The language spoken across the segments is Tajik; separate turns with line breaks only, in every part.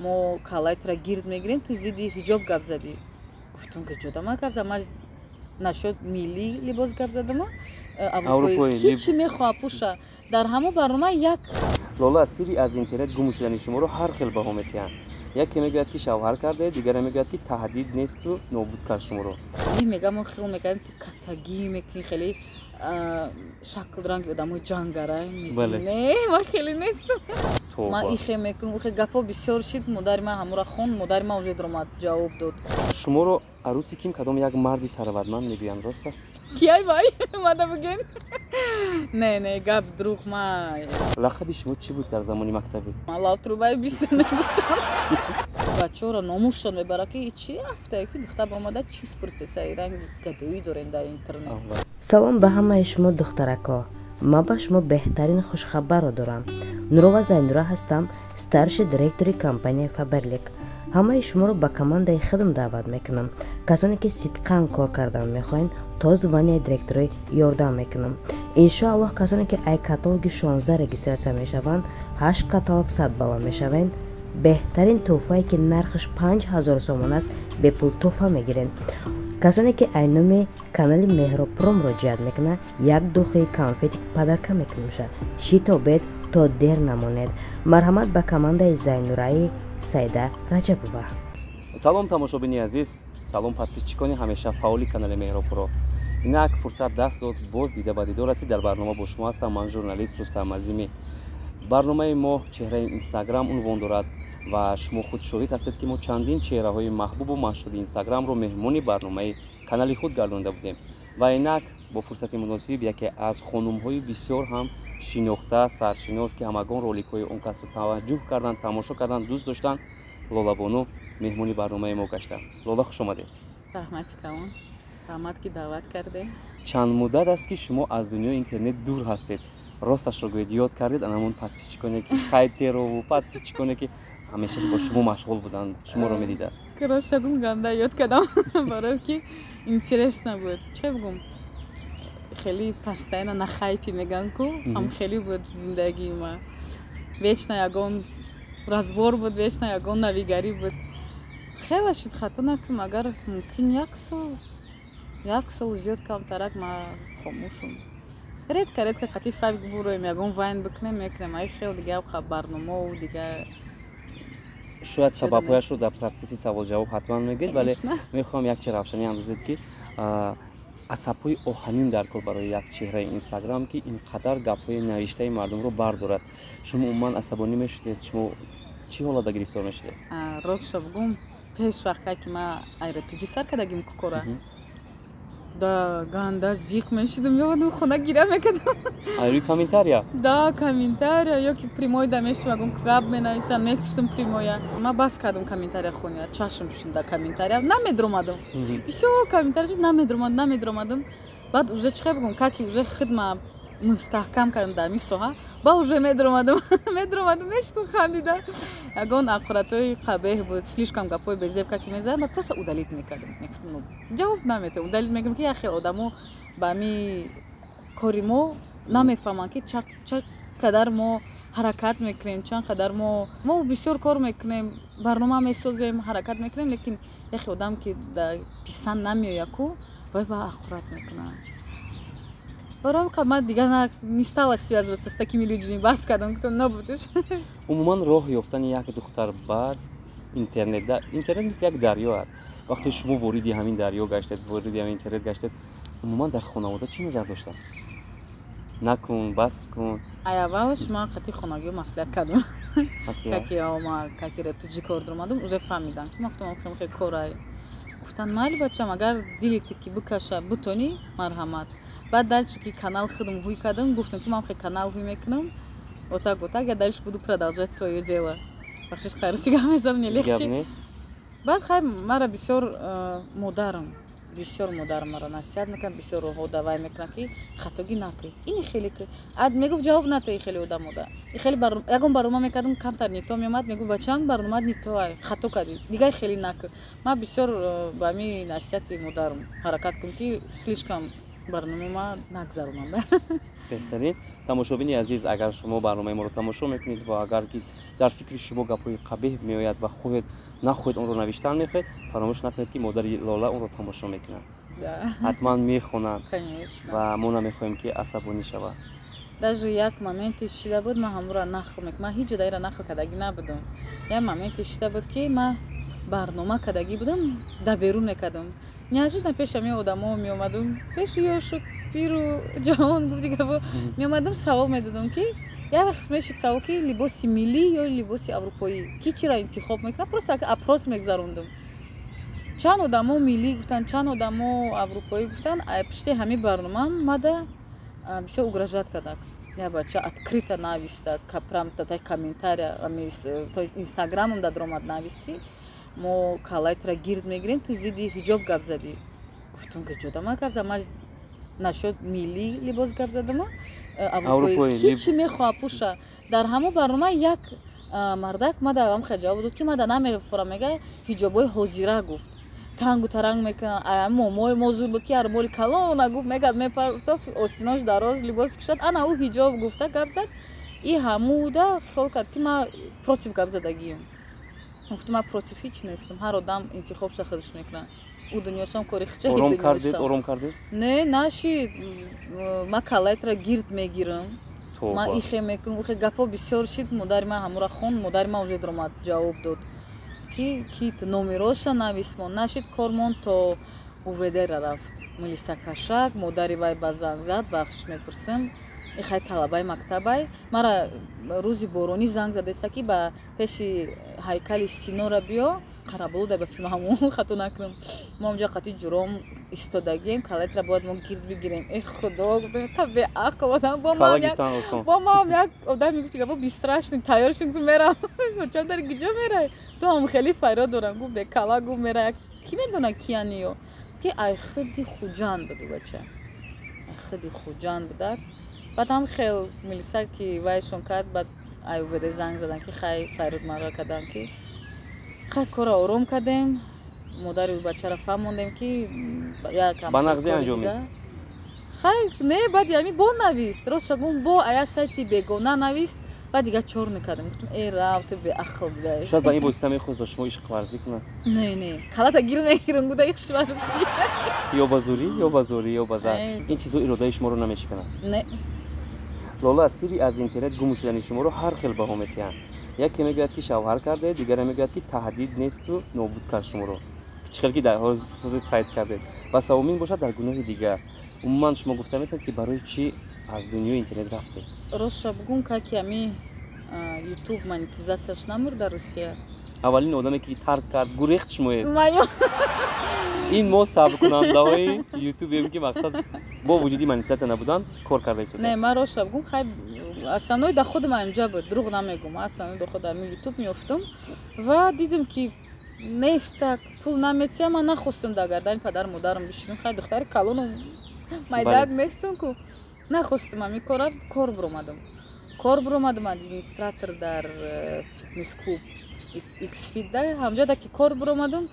Мо каллаи тура гирд мегирем, ту зидди ҳиҷоб гап задӣ. Гуфтум, ки ҷода ман гап задам, ман нашуд миллӣ либос гап задама, аврупоӣ ки чӣ мехоҳа пӯша. Дар ҳамон барнома як
Лола, сирри аз интернет гум шудани шуморо ҳар хел баҳо метиҳанд. Яке мегӯяд, ки шавҳар кардед, дигаре мегӯяд, ки таҳдид несту нобуд кард шуморо.
Мегам, мо хел мекардем, ту катагӣ мекунӣ, хеле шакл ранги одамои ҷангара. Не, ман хеле нестам, ман ихе мекунам, ухе. Гапҳо бисёр шид. Модари ман ҳамора хонд, модари ман уже даромад, ҷавоб дод.
Шуморо арӯси ким кадом як марди сарватманд мегӯянд, рост аст?
Кияй вай мада буген? Не, не, гап дурӯғ. Ма
Лақаби шумо чӣ буд дар замони мактабӣ?
Лавтрубаи бисту гуфтам. Бачаҳоро номусшон мебарад, ки чи ҳафтае ки духтар омада чиз пурсеса, ранги гадоӣ дорем дар интернет.
Салом ба ҳамаи шумо, духтаракҳо! Ман ба шумо беҳтарин хушхабарро дорам. Нурова Зайнура ҳастам, старший директори компанияи «Фаберлик». Ҳамаи шуморо ба командаи худам даъват мекунам. Касоне ки сидқан кор кардан мехоҳанд, то звания директорӣ ёрдам мекунам, иншоаллоҳ. Касоне ки ай каталоги 16 регистрация мешаванд, ҳашт каталог 100 балла мешаванд. Беҳтарин тӯҳфае, ки нархаш 5000 сомон аст, бепул тӯҳфа мегиред. Касоне ки ай номи канали Меҳробпро муроҷиат мекунад, як духи конфетик подарка мекунемша. Шитобед, то дер намонед. Марҳамат ба командаи Зайнураи Сайда Раҷабова.
Салом, тамошобини азиз, салом, подписчикони ҳамеша фаъоли канали Меҳробпуро. Инак фурсат даст дод, боз дида ба дидор расид. Дар барнома бо шумо ҳастам ман, журналист Рустам Азимӣ. Барномаи мо «Чеҳраи Инстаграм» унвон дорад ва шумо худ шоҳид ҳастед, ки мо чандин чеҳраҳои маҳбубу машҳури Инстаграмро меҳмони барномаи канали худ гардонда будем. Ва инак бо фурсати муносиб яке аз хонумҳои бисёр ҳам шинохта, саршинос, ки ҳамагон роликҳои он касро таваҷҷӯҳ карданд, тамошо карданд, дӯст доштанд, Лолабону меҳмони барномаи мо гаштанд. Лола, хуш омадед.
Раҳмати калон, раҳмат, ки даъват кардем.
Чанд муддат аст, ки шумо аз дунёи интернет дур ҳастед. Росташро гӯед, ёд кардед анамон подписчиконе, ки хайтерову подписчиконе, ки ҳамеша бо шумо машғул буданд, шуморо медиданд?
Ростша гум, ганда ёд кардам, барое ки интересно буд. Чӣ бугум, хеле постоянно на хайпе меган ку, ҳам хеле буд зиндагии ма. Вечно ягон разбор буд, вечно ягон навигарӣ буд. Хеле шуд, хато накунам, агар мумкин як сол, як сол зиёд камтарак ма хомӯшум. Редко, редко қати файк буроем, ягон вайн бикунем, мекунем. Ай хел дига барномао дига.
Шояд сабабҳояшро дар процесси саволҷавоб ҳатман мегӯед, вале мехоҳам як чи равшанӣ андозед, ки асабҳои оҳанин дар кор барои як чеҳраи Инстаграм, ки ин қадар гапҳои навиштаи мардумро бардорад. Шумо умуман асабонӣ мешудед? Шумо чӣ ҳолата гирифтор мешудед?
Ростша бугум, пеш вақте ки ма айратуҷи сар кардагим кукора, да ганда зиқ мешудам, меомадам хона, гиря мекардам.
Айрӯи комментария?
Да, комментария ё ки прямой да мешудам, ягон гап менависам, мекиштам прямоя. Ма бас кардам комментария хония, чашм шуда комментария намедромадам. Бисёр комментария шуд, намедромад, намедромадам. Баъд уже, чӣ бигӯм, как уже хидма мустаҳкам кардам дар ҳамин соҳа, ба уже медромадам, медромадам, мештум, хандида. Ягон ақуратҳои қабеҳ буд, слишком гапҳои безеб ки мезадам, просто удалить мекардам, ҷавоб наметавам, удалить мекардам, ки як хел одамо ба ҳами кори мо намефаҳманд, ки ча қадар мо ҳаракат мекунем, чанд қадар мо бисёр кор мекунем, барнома месозем, ҳаракат мекунем. Лекин яхе одам ки писанд намеояд ку, вай ба ақурат мекунад. Барои ман дигар не стала связываться с такими людьми, бас кардам, гуфтам, набудеш.
Умуман, роҳ ёфтани як духтар ба интернет, интернет мисли як дарё аст. Вақте шумо вориди ҳамин дарё гаштед, вориди ҳамин интернет гаштед, умуман дар хонавода чӣ назар доштанд? Накун, бас кун?
Ай аввалш ман қати хонагиҳо маслиҳат кардам. Как ма как рептуҷи кор дуромадам, уже фаҳмидам, ки ман гуфтам, хеле корай. Гуфтанд, майли, бачам, агар дили ки бикаша, бутонӣ, марҳамат. Баъд дальше ки канал худам ҳуй кардам, гуфтам, ки ман хе канал ҳуй мекунам, вот так, вот так, я дальше буду продолжать своё дело. Бахшиш, хайруси гап мезанам, не легче. Баъд хай, мара бисёр модарам, бисёр модарам мара насиҳат мекунад, бисёр роҳҳо давай мекунад, ки хатогӣ накунӣ, ини хеле ки мегуфт, ҷавоб натаи хеле одамода. Хеле ягон барнома мекардам, камтар не то меомад, мегуфт, бачам, барномаат не то, хато кардӣ, дигар хеле накун. Ман бисёр ба ҳами насиҳати модарам ҳаракат кунам, ки слишком Барнома ма нагзаронанда.
Беҳтарин. Тамошобини азиз, агар шумо барномаи моро тамошо мекунед ва агар ки дар фикри шумо гапҳои қабеҳ меояд ва хоҳед нахоҳед онро навиштан мехоҳед, фаромӯш накунед, ки модари Лола онро тамошо мекунад, ҳатман мехонад ва мо намехоҳем, ки асабонӣ шавад.
Даже як моменте шида буд, ман ҳамура нақл мекунам, ман ҳеҷ ҷо даира нақл кардагӣ набудам. Як моменте шида буд, ки ман барнома кардагӣ будам, да берун мекардам, неожиданно пеш ҳамин одамо меомадум, пеши ёшу пиру ҷавон, гуфти гапо, меомадам, савол медодам, ки як вақт мешид савол, ки либоси миллӣ ё либоси аврупоӣ, ки чиро интихоб мекунад. Просто опрос мегзарондум. Чанд одамо миллӣ гуфтанд, чанд одамо аврупоӣ гуфтанд. Пишти ҳамин барномаам мада бисёр угрожать кардак. Я бача открыто нависта, прям та комментария, то есть инстаграмам дадромад, навист, ки мо калайтра гирд мегирем, ту зидди ҳиҷоб гап задӣ. Гуфтам, ки ҷода ман гап задам? Ман нашуд миллӣ либос гап задама, аврупоӣ, ки чӣ мехоҳа пӯша. Дар ҳамон барнома як мардак мада ҳам ҷавоб дод, ки мада намефурам, мега, ҳиҷобҳои ҳозира, гуфт, тангу таранг мекунанд. Момои мо зур буд, ки армоли калона, гуфт, мегад, мепартофт, остинош дароз, либос кушад, ана ӯ ҳиҷоб гуфта гап зад. И ҳамуда хиёл кард, ки ман против гап задагием. Гуфтам, ман против ҳеҷ нестам, ҳар одам интихобша худаш мекунад, ӯ дунёшам кори хича.
Ором кардед, ором кардед?
Не, нашид. Ман калайтра гирд мегирам, ман ихе мекунам, ухе, гапҳо бисёр шид. Модари ман ҳамура хонд, модари ман уже даромад, ҷавоб дод, ки номероша нависмон. Нашид, кормон то УВД-ра рафт. Милиса кашак, модари вай ба занг зад, бахшиш мепурсем, ихай талабаи мактабай. Мара рӯзи боронӣ занг задаиста, ки ба пеши ҳайкали Синора биё, Қараболуда, ба филмҳамон хато накунам. Мо онҷо қати ҷуром истодагием, калайтра бояд мо гирд бигирем. Э худо, гуфтам, беақл одам. Бо ман як одам мегуфт, гапо бесстрашный, тайёр шин, гуфтам, мерам. Чон дар гиҷо мерай? Ту ҳам хеле файрод дорам, гуфт, бекала, гуфт, мерай, ки медона кияниё, ки ай худи Хуҷанд буду, бача ай худи Хуҷанд будак. Баъд ҳам хел милиса ки вайшон кард, баъд ай УВД занг задан, ки хай файрод маро кардам, ки хай кора ором кардем, модари бачаро фаҳмондем, ки
ба нағзӣ анҷомид.
Хай не, баъди ҳамин бо навист, рост шагум, бо ая сайти бегона навист, баъд дига чор накардем. Гуфтам, э рав, ту беақл будай.
Шояд ба ин восита мехост ба шумо ишқварзӣ кунад.
Не, калата гир мегирам, гуда ишқварзӣ.
Ё ба зӯрӣ, ё ба зорӣ, ё ба зар, ин чизҳо иродаи шуморо намешиканад?
Не.
Лола, сирри аз интернет гум шудани шуморо ҳар хел баҳо метиҳанд. Яке мегӯяд, ки шавҳар кардед, дигаре мегӯяд, ки таҳдид несту нобуд кард шуморо, чӣ хел ки дар ҳозир қайд кардед, ва саввумин бошад дар гуноҳи дигар. Умуман, шумо гуфта метавонед, ки барои чӣ аз дунёи интернет рафтед?
Ростша бугум, ки ами ютуб монетизатсияш намурд дар Русия.
Аввалин одаме, ки тарк кард, гурехт, шумоед. Ин мо сабркунандаҳои ютубем, ки мақсад бо вуҷуди монетизатсия набудан кор карда истодем.
Не, ман ростша бугум, хай основной доходи ман инҷа буд, дурӯғ намегум. Основной доход ами ютуб меёфтум ва дидем, ки нест, так пул наметиҳам. Ман нахостум дар гардани падару модарам бишинам. Хай духтари калону майдак нестум ку, нахостум ами кора. Кор биромадам администратор дар фитнес клуб Xfit да. Ҳамҷода ки кор биромадам,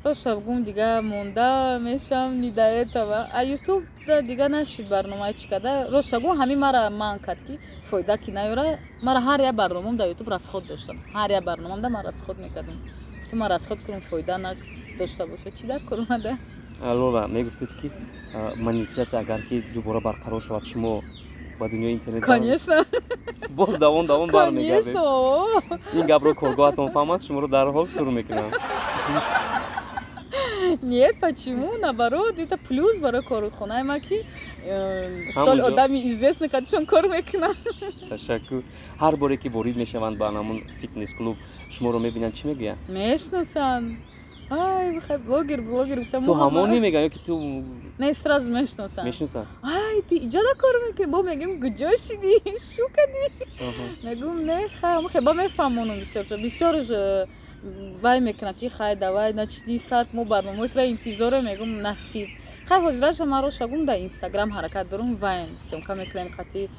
роста бугум, дига монда мешам, не до этого. А ютуб да дига нашид барномаи чӣ када. Роста гум, ҳамин мара манъ кард, ки фоида ки наёра. Мара ҳар як барномам дар ютуб расход доштам, ҳар як барномам да ман расход мекардам. Гуфтам, ман расход кунам, фоида надошта бошад, чӣ дар кормада?
Лола, мегуфтед, ки монетизатсия агар ки дубора барқарор шавад, шумо ба дунёи интернет
Конечно.
Боз давон давон бармегардед.
Конечно.
Ин гапро коргоҳатон фаҳмад, шуморо дарҳол сур мекунам.
Нет, почему? Наоборот, это плюс барои корхонаи ма, ки столь одами известный қадишон кор мекунам.
Ташаккур. Ҳар боре ки ворид мешаванд ба ҳамон фитнес клуб, шуморо мебинанд, чӣ мегӯянд?
Мешиносанд. Ай, бихай, блогер, блогер гуфтам.
Ту ҳамоне мегӯянд ё ки ту?
Не, сразу мешиносанд.
Мешиносанд.
Ай, ти иҷода кор мекунӣ? Бо мегӯем, куҷо шидӣ, шу кадӣ? Мегӯм, не, хай, хай, ба мефаҳмонам. Бисёр бисёр вай мекунад, ки хай, давай, начни сар, мо барномаотро интизоре. Мегӯм, насиб. Хай, ҳозираша ман роша гум, дар Инстаграм ҳаракат дорум, вайн съёмка мекунем қати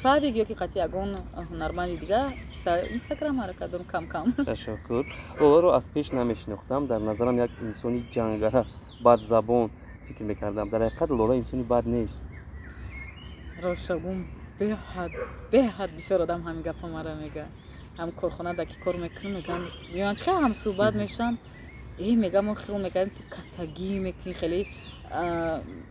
Фабик ё ки қати ягон ҳунарманди дига, дар Инстаграм ҳаракат дорум кам кам.
Ташаккур. Лоларо аз пеш намешинохтам. Дар назарам як инсони ҷангара, бадзабон, Фикр мекардам, дар ҳақиқат Лола инсони бад нест.
Ростша гум, беҳад беҳад бисёр одам ҳамин гапа мара мега. Ҳам корхона да ки кор мекунам, мегӯям, меоянд, чӣ ҳам суҳбат мешаванд, мегам, мо хел мекардем, ту катагӣ мекунӣ, хеле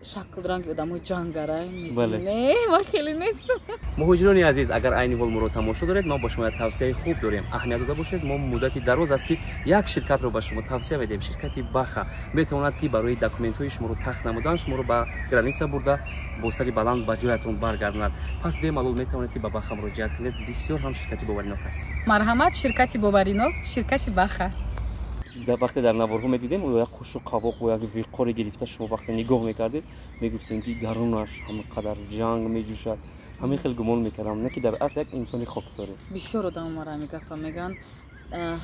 шакл ранги одамои ҷангарай. Не, ман хеле нестам.
Муҳоҷирони азиз, агар айни ҳол моро тамошо доред, мо ба шумо як тавсияи хуб дорем. Аҳамият дода бошед, мо муддати дароз аст, ки як ширкатро ба шумо тавсия медиҳем. Ширкати Баха метавонад, ки барои документҳои шуморо тахт намудан, шуморо ба граница бурда, бо сари баланд ба ҷоятон баргардонад. Пас бемалол метавонед, ки ба Баха муроҷиат кунед. Бисёр ҳам ширкати боваринок аст.
Марҳамат, ширкати боваринок, ширкати Баха.
Вақте дар наворҳо медидем, ӯ як қушу қавоқ бо як виқоре гирифта, шумо вақте нигоҳ мекардед, мегуфтем, ки дарунаш ҳамин қадар ҷанг меҷӯшад. Ҳамин хел гумон мекардам, не ки дар асл як инсони хоксорӣ.
Бисёр одамо мара ҳамин гапа мегӯянд.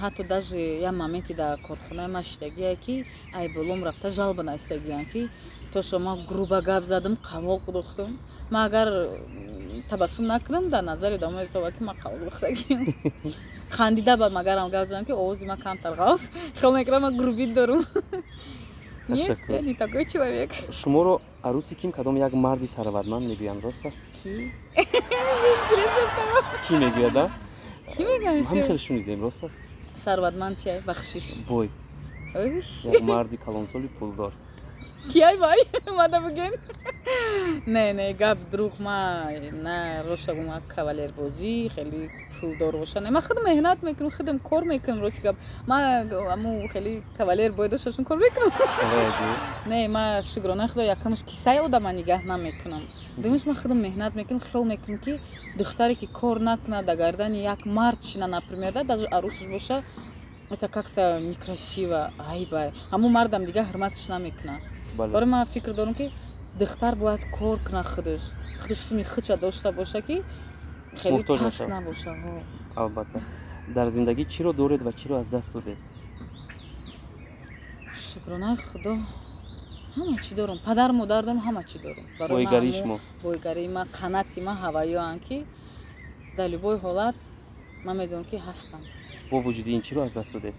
Ҳатто даже як моменте дар корхонаи ма шидагие, ки ай болом рафта жалоба наистагиянд, ки то шо ма грубо гап задам, қавоқ духтум. Ма агар табассум накунам, дар назари одамо метова, ки ма қавоқ духтагиям. Хандида ба магарам гап задам, ки овози ма камтар ғавз, хел мекунам, ма грубит дорум. Нет, я не такой человек.
Шуморо арӯси ким, кадом як марди сарватманд мегӯянд, рост аст?
Ки? Интересно стало.
Кӣ мегӯяд, а?
Ки мегӯянд?
Ҳамин хел шунидем, рост аст?
Сарватманд чи? Бахшиш.
Бой, як марди калонсоли пулдор.
Кияй вай? Мада буген. Не, не, гап дурӯғ. Ма на, роша гум, кавалербозӣ, хеле пулдор боша, не. Ма худам меҳнат мекунам, худам кор мекунам. Рости гап, ма аму хеле кавалер бояд дошта бошам, кор мекунам. Не, ма, шукронаи Худо, якамаш, кисаи одама нигаҳ намекунам, дуюмаш, ма худам меҳнат мекунам. Хел мекунам, ки духтаре ки кор накунад, дар гардани як мард шина, например, да даже арӯсаш боша, это как-то некрасиво, айбай. Ҳамун мардам дига ҳурматаш намекунад. Барои ман фикр дорам, ки духтар бояд кор кунад, худаш суми худша дошта боша, ки хеле паст набоша.
Албатта. Дар зиндагӣ чиро доред ва чиро аз даст додед?
Шукронаи Худо, ҳама чӣ дорам. Падар, модар дорам, ҳама чӣ дорам.
Бойгарии шумо?
Бойгарии ма, қанати ма ҳаваёанд, ки дар любой ҳолат ман медонам, ки ҳастам.
Бо вуҷуди ин, чиро аз даст додед?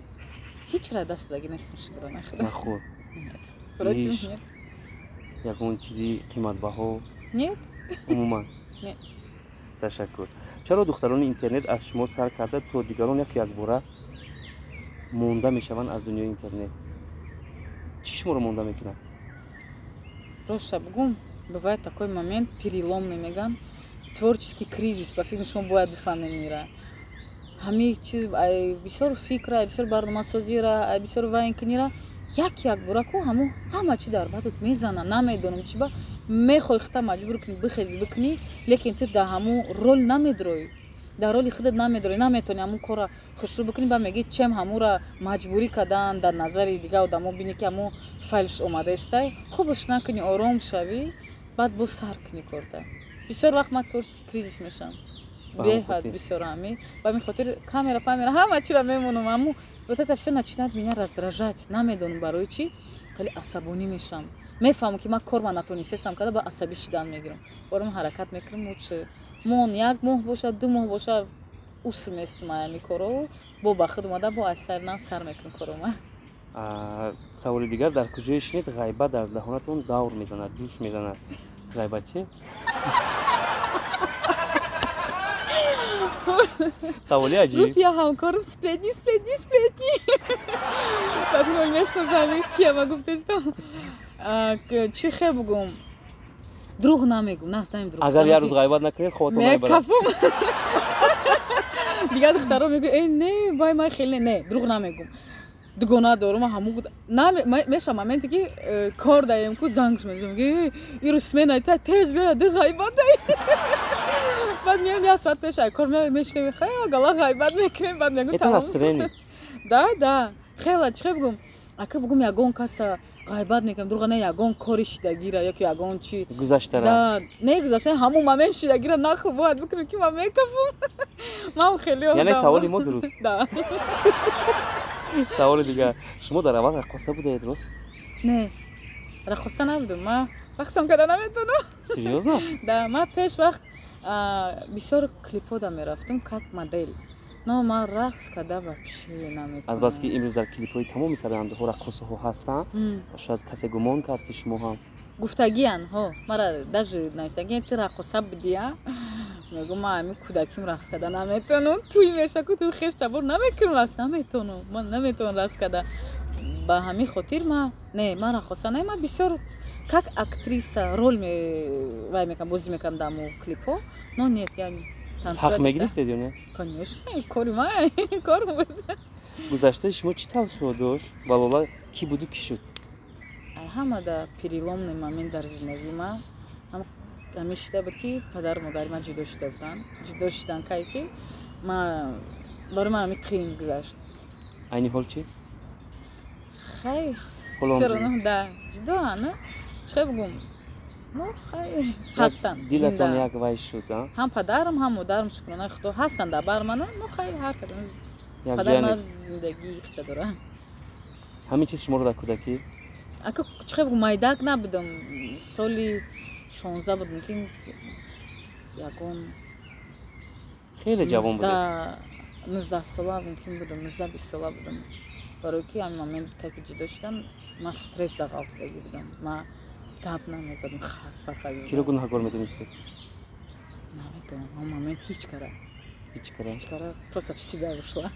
Ҳечро даст додагӣ нестам, шукронаи Худо.
Нахуд?
Против.
Ягон чизи қиматбаҳо?
Нет.
Умуман?
Не.
Ташаккур. Чаро духтарони интернет, аз шумо сар карда то дигарон, як якбора монда мешаванд аз дунёи интернет? Чӣ шуморо монда мекунад?
Ростша бугум, бывает такой момент переломный, меган, творческий кризис. Ба фикри шумо, бояд бифаҳмем ира. Ҳамаи чиз, бисёр фикра, бисёр барномасозира, бисёр вайнкунира, як якбора ку ҳамо ҳама чи дар бадат мезана. Намедонам чи ба мехоҳӣ, хита маҷбур кунӣ, бихези, бикунӣ, лекин ту дар ҳамун рол намедроӣ, дар роли худат намедроӣ, наметавонӣ ҳамун корра хушрӯ бикунӣ. Ба мегӣ, чем ҳамура маҷбурӣ кардан, дар назари дигар одамо бинӣ, ки ҳамун файлш омадаистай, хубаш накунӣ, ором шавӣ, баъд боз сар кунӣ корта. Бисёр вақт ман творческий кризис мешавам, беҳад бисёр. Ҳами ба ҳамин хотир камера памера ҳама чиро мемонам. Ҳаму вот это всё начинает меня раздражать. Намедонам барои чӣ, хеле асабонӣ мешавам. Мефаҳмам, ки ман корма натонистесам карда, ба асабӣ шидан мегирам. Борам ҳаракат мекунам, лучше мон як моҳ бошад, 2 моҳ бошад, ус местам ами коро, бо ба худ омада, бо аз сари нав сар мекунам корома.
Саволи дигар: дар куҷое шинед, ғайбат дар даҳонатон давр мезанад, ҷӯш мезанад? Ғайбат чи? Саволи аҷиб.
Гуфт я ҳамкорам: «Сплетни, сплетни, сплетни». Баъд мешиносам, кияма гуфтестам. Чӣ хе бугум, дурӯғ намегум, настанем дурӯғ.
Агар як рӯз ғайбат накунед, хобатон намебарад?
Мекафум. Дигар духтаро мегӯ: «Э, не, вай, ман хеле не, дурӯғ намегум, дугона дорум». Ҳаму меша моменте, ки кор даем ку, зангш мезанам: «Ирӯз смена, тез биё, ду ғайбат дай». Баъд меоям, як соат пеш ай кор меоям, мешинем, хеле гала ғайбат мекунем, баъд мегӯ:
«Тамом».
Да, хела чӣ бугум, ака бугум, ягон каса ғайбат мекунам, дурӯға не, ягон кори шидагира ёки ягон чи
гузаштара.
Не, гузашта, ҳамун момент шидагира наху бояд бикунем, ки ман мекафум. Ман хеле
Яъне саволи мо дуруст.
Да.
Саволи дигар: шумо дар аввал раққоса будаед, рост?
Не, раққоса набудам, ман рақсам карда наметавонам.
Серьёзно?
Да, ман пеш вақт бисёр клипҳода мерафтам как модель. Но ман рақс карда вообще наметавонам.
Азбаски имрӯз дар клипҳои тамоми сарояндаҳо раққосаҳо ҳастанд, шояд касе гумон кард, ки шумо ҳам.
Гуфтагиян, ҳо, мара даже навистагиян, ти раққоса будия. Мегӯм, ман ҳамин кӯдаким рақс карда наметавонам. Тӯй мешаку ту хеш табор намекунам, рақс наметавонам. Ман наметавонам рақс карда. Ба ҳамин хотир ман не, ман раққоса не, ман бисёр как актриса роль вай мекунам, бозӣ мекунам дар мо клипҳо. Но нет, я
ҳақ мегирифтед ё не?
Конечно, кори ман кор буд.
Гузаштаи шумо чӣ талхиҳо дошт ва Лола кӣ буду кӣ шуд?
Ҳама да переломный момент дар зиндагии ман ҳамин шида буд, ки падару модари ман ҷудо шуда буданд. Ҷудо шудан кай ки барои ман ҳамин қиин гузашт.
Айни ҳол чӣ?
Хай, да, ҷудоанд. Чӣ бигӯм, ну хай, ҳастанд.
Дилатон як вай шуд?
Ҳам падарам, ҳам модарам, шукронаи Худо, ҳастанд дар бар мана. Ну хай, ҳар кадом падари ман зиндагии ихча дорад.
Ҳамин чиз шуморо дар кӯдакӣ?
Ака, чӣ бигӯм, майдак набудам. Соли 16 буд, мумкин ягон.
Хеле ҷавон
буд. 19 сола мумкин будам, 19-20 сола будам. Барои ки ҳамин момент ки ҷудо шудам, ман стресс да ғалтидагӣ будам, ман гап намезадам.
Киро гунаҳкор медонистед?
Наметавонам, он момент ҳеҷ кара.
Ҳеҷ кара?
Ҳеҷ кара, просто в себя ушла.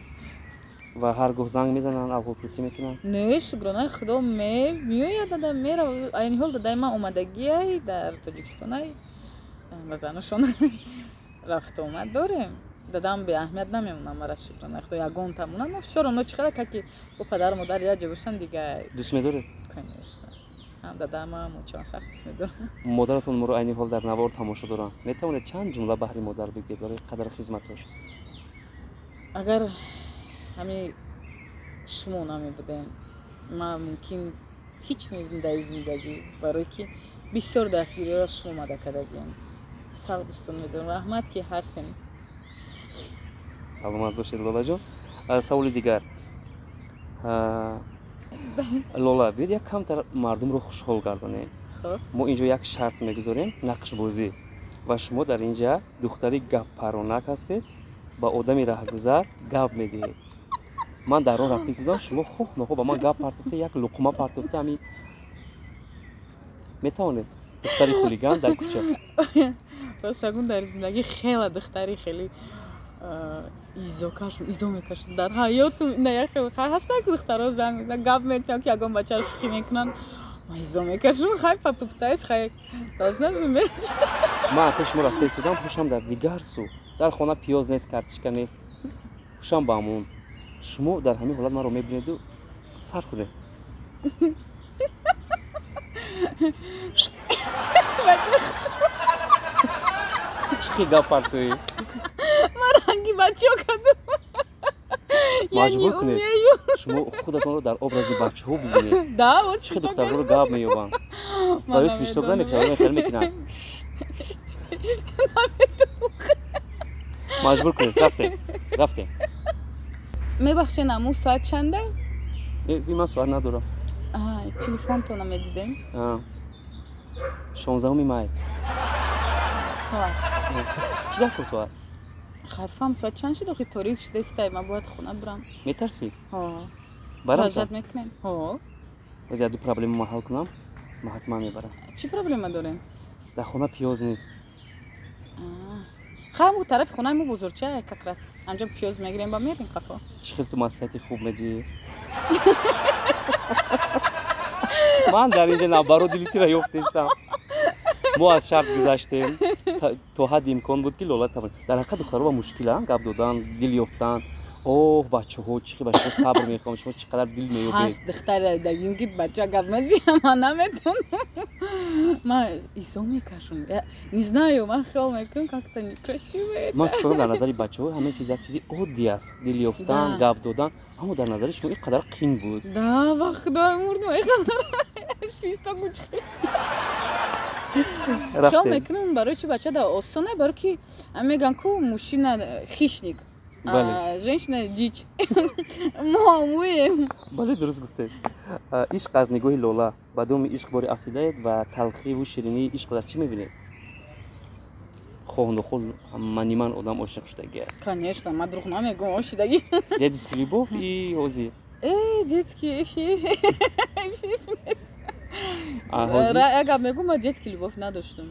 Ва ҳар гоҳ занг мезананд, аҳволпурсӣ мекунанд?
Не, шукронаи Худо, меояд дада, мерава. Айни ҳол дадаи ман омадагиай дар Тоҷикистонай, ба занушон рафту омад дорем. Дадам беаҳамият намемонам мара, шукронаи Худо, ягонта монад, но всё равно чӣ қадар каки бо падару модар якҷо бошанд дига.
Дӯст медоред?
Конечно, ҳам дадама, ҳам очама сахт дӯст медорам.
Модаратон моро айни ҳол дар навор тамошо доранд. Метавонед чанд ҷумла баҳри модар бигӯед барои қадри хизматош?
Агар ҳамин шумо намебудем, ман мумкин ҳеҷ мебудем дар зиндагӣ, барое ки бисёр дастгириҳоро шумо омада кардагием. Сахт дӯстон медорам, раҳмат, ки ҳастем.
Саломат бошед, Лолаҷон. Саволи дигар, Лола, биёед як камтар мардумро хушҳол гардонем. Мо инҷо як шарт мегузорем, нақшбозӣ, ва шумо дар инҷа духтари гаппаронак ҳастед, ба одами раҳгузар гап медиҳед. Ман дар роҳ рафта истодам, шумо хоҳ нохоҳ ба ман гап партофта, як луқма партофта. Ами метавонед, духтари хулиган дар кӯча?
Рост шагун, дар зиндагӣ хела духтари хеле изо кашм, изо мекашам дар ҳаётум. Хай, ҳастанд ки духтаро занг мезананд, гап метиҳанд, ки ягон бачаро шӯхӣ мекунанд, ман изо мекашам. Хай, попытаюсь, хай, должна же уметь.
Ман пеши шумо рафта истодам, ҳушам дар дигар сӯ, дар хона пиёз нест, картишка нест, ҳушам ба ҳамон. Шумо дар ҳамин ҳолат маро мебинеду сар кунед. Чӣ хел гап партоӣ?
Ман ранги бачаҳо кардам.
Маҷбур кунед, шумо худатонро дар образи бачаҳо бибинед. Чӣ хел духтарҳоро гап меёбанд ва ё свисток намекашанд, хел мекунанд. Маҷбур кунед. Рафтем, рафтем.
Мебахшед, аму соат чанда?
Ман соат надорам.
Телефонтона медидем.
16-уми май.
Соат.
Чӣ дар соат?
Хайфам, соат чанд шуд охи? Торик шудастай, ман бояд хона бирам.
Метарсӣ?
Баражат мекунем.
Боз як ду проблема ман ҳал кунам, ман ҳатман мебарам.
Чӣ проблема дорем?
Дар хона пиёз нест.
Хай, мо тарафи хонаи мо бозорча как раз, анҷо пиёз мегирем ба мерем қафо.
Чӣ хел ту маслиҳати хуб медиҳӣ! Ман дар инҷа наоборот дили тира ёфт нестам. Мо аз шарт гузаштем, то ҳадди имкон буд, ки Лола тавон. Дар ҳақиқат духтаро ба мушкиланд гап додан, дил ёфтан. Оҳ, бачаҳо, чӣ хел ба шумо сабр мехоҳам, шумо чӣ қадар дил меёбед.
Ҳаст духтаре дагин, ки бача гап мезиям, ман наметонам, ман изо мекашам, не знаю, ман хиёл мекунам, как-то некрасиво.
Ман фикр кунам, дар назари бачаҳо ҳамин чиз як чизи оддӣ аст, дил ёфтан, гап додан, аммо дар назари шумо ин қадар қин буд.
Да, ба Худо, мурдам, свисток. Хиёл мекунам, барои чи бача да осоне, барои ки мегӯянд ку мужчина хищник, женщина дичь, мо муем.
Бале, дуруст гуфтед. Ишқ аз нигоҳи Лола, ба доми ишқ бори афтидаед ва талхиву ширинии ишқро дар чӣ мебинед? Хоҳ нохоҳ маниман одам ошиқ шудагӣ аст.
Конечно, ман дурӯғ намегӯм, ошидагӣ.
Детский любовь и ҳозир?
Детский. Як гап мегӯм, ман детский любовь надоштум.